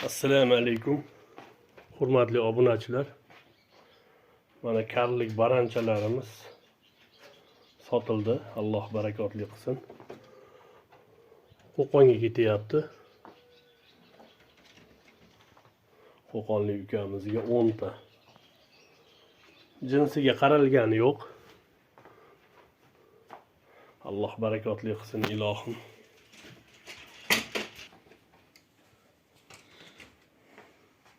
Assalomu alaykum, hurmatli obunachilar. Mana karlik baranchalarimiz sotildi. Alloh barakotli qilsin. Qo'qonga ketyapti. Qo'qonlik ukamizga 10 ta. Jinsiga qaralgani yo'q. Alloh barakotli qilsin ilohim.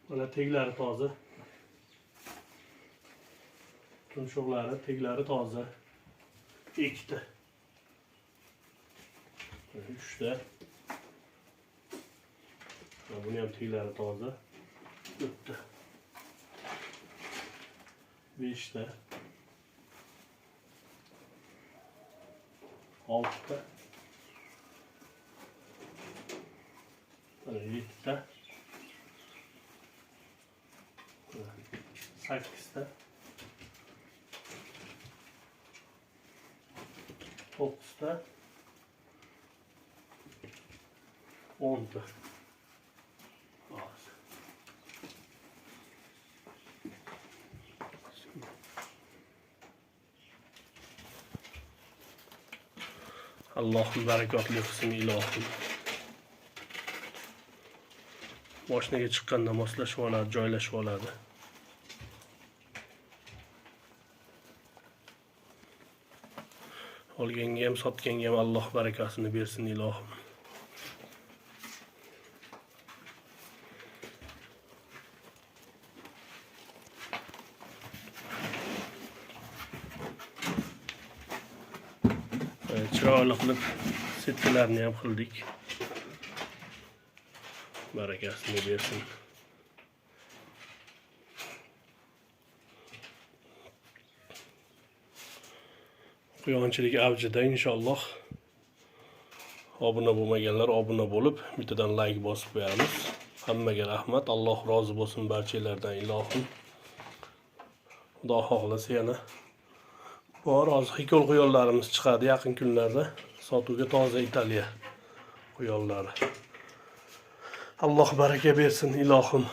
Mana teglari toza. Tumshuqlari, teglari toza. Ikkita. Uchta. Mana buni ham teglari toza. 4ta. 5ta. 6ta. Mana 7ta. 8ta. 9ta. 10ta. Allohim barakotli qilsin ilohim. Moshinaga chiqqanda moslashib oladi, joylashib oladi. Olganga ham, sotganga ham Alloh barakasini bersin ilohim. Chiroyli qilib setkalarni ham qildik. Barakasini bersin. Quyonchilik avjida inshaalloh. Obuna bo'lmaganlar obuna bo'lib, bittadan like bosib qo'yamiz. Hammaga rahmat. Alloh rozi bo'lsin barchalardan ilohim. Xudo xohlasa yana bor hozir hikol quyonlarimiz chiqadi yaqin kunlarda. Sotuvga toza Italiya quyonlari. Alloh baraka bersin ilohim.